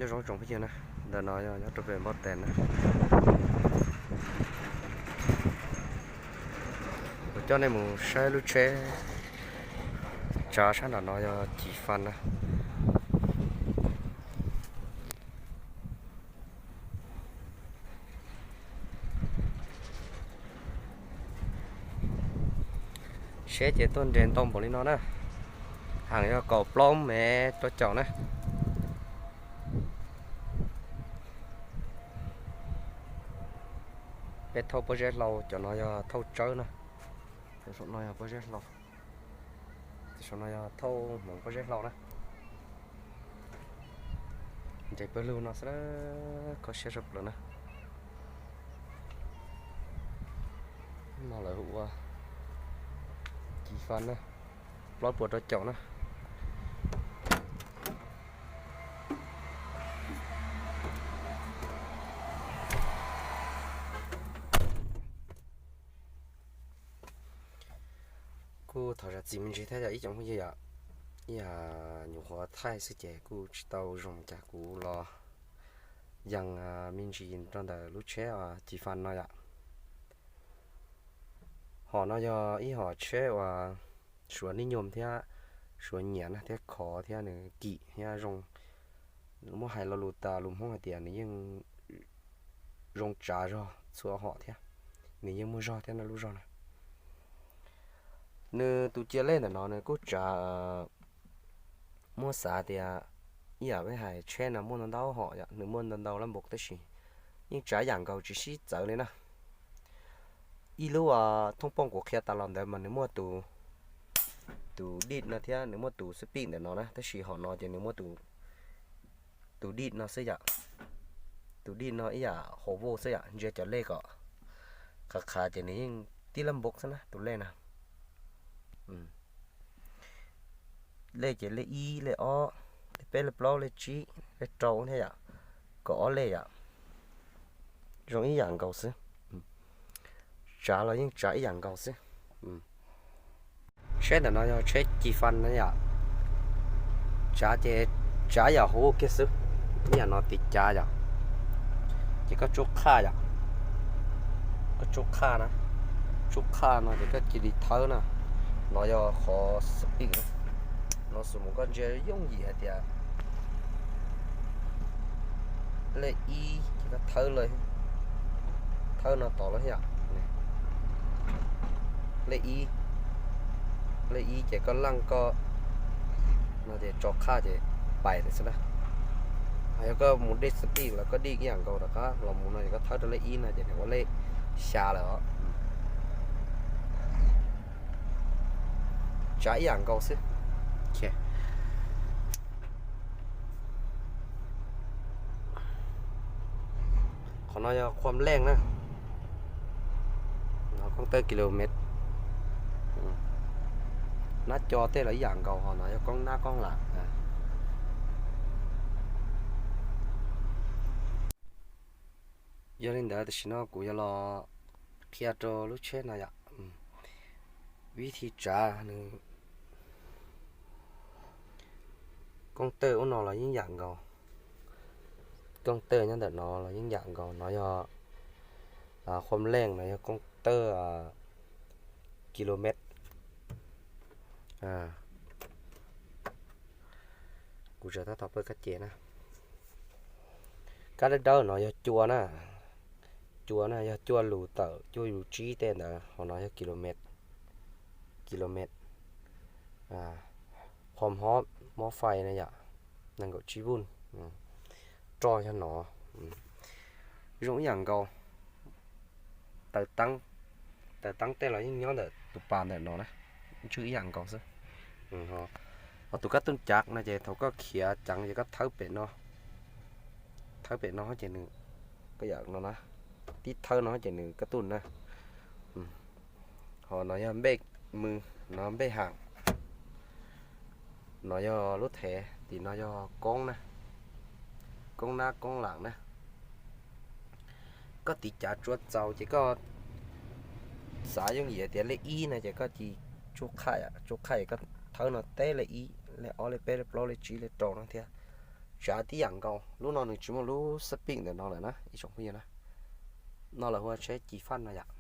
Zoo tsoom phooj ywg na, ntawm no yog nyob rau pem npab tes na. Kuv coj nej mus saib lub tsheb tsav sab nram no yog Ci Fas na. Tsheb ces tuaj nres ntau npaum li no na. Heev yog kaum plaub mev rau caum na. Peb thauj pob zeb hlau, cov no yog thauj tsawb na. Saum no yog pob zeb hlau. Saum no yog thauj hmoov pob zeb hlau na. Nres pawg lug no xwb, kho siab tshaj plaws na. No lawv hu ua Ci Fas na, plaub puas rau caum na. Kuj thov zam txim me ntsis thiab yog ib cov phooj ywg yom, ib yam nyuam qhuav thaij xwb ces kuj tsis tau zoo cas kuv los yees me ntsis rau ntawm lub tsheb Ci Fas no yom. Hom no yog ib hom tsheb uas suav nij nyoos thiab suav nyiam na, thiab khov thiab nws kim thiab zoo, muab hais lo lus tas lus Hmoob hais tias nws yeej zoo tsav zog txhua hom thiab, nws yeej muaj zog thiab na lub zog na. Nws tus cia lej ntawm no nws kuj tsav, muab xav tias ib yam peb hais tsheb no muaj ntau ntau hom yom, nws muaj ntau ntau lab npaum tab sis yeej tsav yam nkaus tsis sib txawv li na. Ib lub thooj pooj kuv qhia tas los ntawd mas nws muaj tus dij no thiab nws muaj tus xab pij ntawm no na, tab sis hom no ces nws muaj tus dij no xwb yom. Tus dij no ib yam hauv voj xwb yom, ntsia cov lej kom qhav qhav ces nws yeej tib lab npaum xwb na tus lej na. Lej ces lej ib, lej ob, lej peb, lej plaub, lej tsib, lej rau thiab yom, kaum ob lej yom. Zoo ib yam nkaus xwb. Tsav los yeej tsav ib yam nkaus xwb. Tsheb ntawm no yog tsheb Ci Fas na yom. Tsav ces tsav yam hauv kiag xwb, ib yam no tiv cav yom. Ces koj tsub qhaj yom, koj tsub qhaj na, tsub qhaj no ces koj cia li thawb na. No yog qhov xab pij na. No xws mus koj ntsia yooj yim hais tias lej ib ces koj thawb, thawb no tos los yom. Lej ib, lej ib ces koj leej koj no ces tso qhaj ces pais lawm xwb na. Yog koj mus dej xab pij los koj dij ib yam nkaus rov qab los mus no ces koj thawb rau lej ib no ces nws ua lej xya lawm os. Tsav ib yam nkaus xwb. Qhov no yog khuam leej na, koob tawj kilomet. Nab co tej los ib yam nkaus, ho no yog koob nab koob lam. Yog li ntawd tam sim no kuv yuav los qhia rau lub tsheb no yom, vib thi tsav nws koob tawj ub no los yeej yam nkaus, koob tawj nyob ntawm no los yeej yam nkaus, no yog khuam leej, no yog koob tawj kilomet. Kuv tseem tab tom pawj kab ces na. Kab dawb dawb no yog cua na, cua na yog cua lus tawm cua lus tsib tej ntawd, ho no yog kilomet, kilomet. Qhov hob mob fais na yom, nees nkaum tsib vuj, roj yog no, zoo ib yam nkaus. Taws teeb tej los yeej nyob ntawm tus pas ntawm no na, ntswj ib yam nkaus xwb. Ho tus kab tuj cav no ces thaum koj khiav ceev ces koj thawb pem no, thawb pem no ces nws, koj yam no na, tib thawb no ces nws kab tuj na. Ho no yog npej mws, no npej ham, no yog lub thev, tim no yog koob na, koob nab koob lam na. Koj tiv cav tsuav txaus ces koj xav yooj yim tias lej ib no ces koj cia li tsub qhaj, tsub qhaj es koj thawb no teb lej ib, lej ob, lej peb, lej plaub, lej tsib, lej rau no thiab. Tsav tib yam nkaus, lub no nws tsis muaj lub speed ntawm no lawm na ib tsoom phooj ywg na. No lawv hu ua tsheb ci faj no yom.